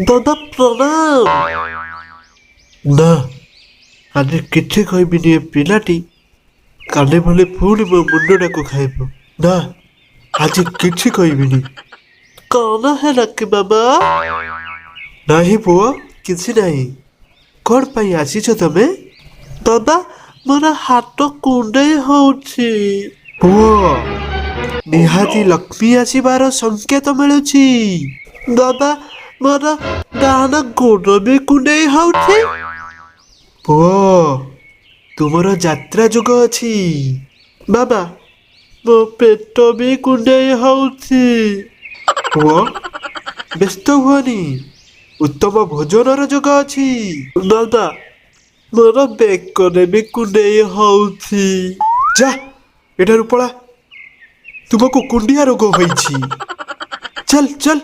ଦାଦା ପ୍ରଣାମ। ନା, ଆଜି କିଛି କହିବିନି। ଏ ପିଲାଟି କାଲି ଭଳି ପୁଣି ମୋ ମୁଣ୍ଡଟାକୁ ଖାଇବ। ନା, ଆଜି କିଛି କହିବିନି। କଣ ହେଲା କି ବାବା? ନାହିଁ ପୁଅ, କିଛି ନାହିଁ। କଣ ପାଇଁ ଆସିଛ ତମେ? ଦାଦା, ମୋର ହାତ କୁଣ୍ଡେଇ ହଉଛି। ପୁଅ, ନିହାତି ଲକ୍ଷ୍ମୀ ଆସିବାର ସଂକେତ ମିଳୁଛି। ଦାଦା, ମୋର ଡାହାଣ ଗୋଡ଼ ବି କୁଣ୍ଡେଇ ହଉଛି। ପୁଅ, ତୁମର ଯାତ୍ରା ଯୋଗ ଅଛି। ବାବା, ମୋ ପେଟ ବି କୁଣ୍ଡେଇ ହଉଛି। ପୁଅ, ବ୍ୟସ୍ତ ହୁଅନି, ଉତ୍ତମ ଭୋଜନର ଯୋଗ ଅଛି। ଦାଦା, ମୋର ବେକରେ ବି କୁଣ୍ଡେଇ ହଉଛି। ଯା, ଏଠାରୁ ପଳା। ତୁମକୁ କୁଣ୍ଡିଆ ରୋଗ ହୋଇଛି। ଚାଲ ଚାଲ।